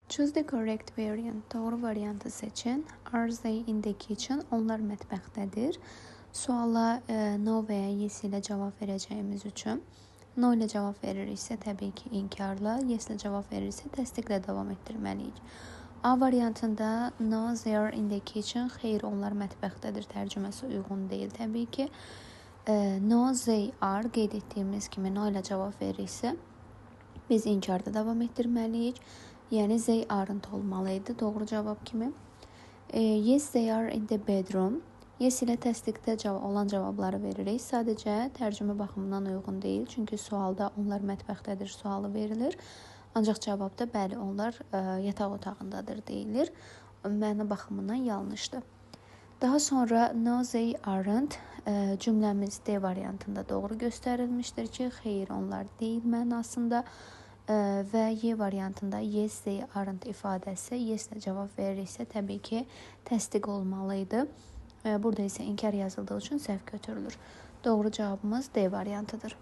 Choose the correct variant. Doğru variantı seçin. Are they in the kitchen? Onlar mətbəxdədir. Suala no və ya yes ilə cavab verəcəyimiz üçün no ilə cavab veririksə təbii ki inkarla, yes ilə cavab veririksə təsdiqlə davam etdirməliyik. A variantında no, they are in the kitchen. Xeyr, onlar mətbəxdədir tərcüməsi uyğun deyil təbii ki. No, they are qeyd etdiyimiz kimi no ilə cavab veririksə biz inkarda davam etdirməliyik. Yəni they aren't olmalı idi doğru cavab kimi. Yes, they are in the bedroom. Yes ilə təsdiqdə olan cavabları veririk. Sadəcə tərcümə baxımından uyğun deyil. Çünki sualda onlar mətbəxdədir sualı verilir. Ancaq cavabda bəli, onlar yataq otağındadır deyilir. Məna baxımından yanlışdır. Daha sonra no, they aren't cümləmiz D variantında doğru göstərilmişdir ki, xeyr, onlar deyil mənasında. Və Y variantında yes, they aren't ifadəsi yes ilə cavab veririksə təbii ki, təsdiq olmalı idi. Burada isə inkar yazıldığı üçün səhv götürülür. Doğru cavabımız D variantıdır.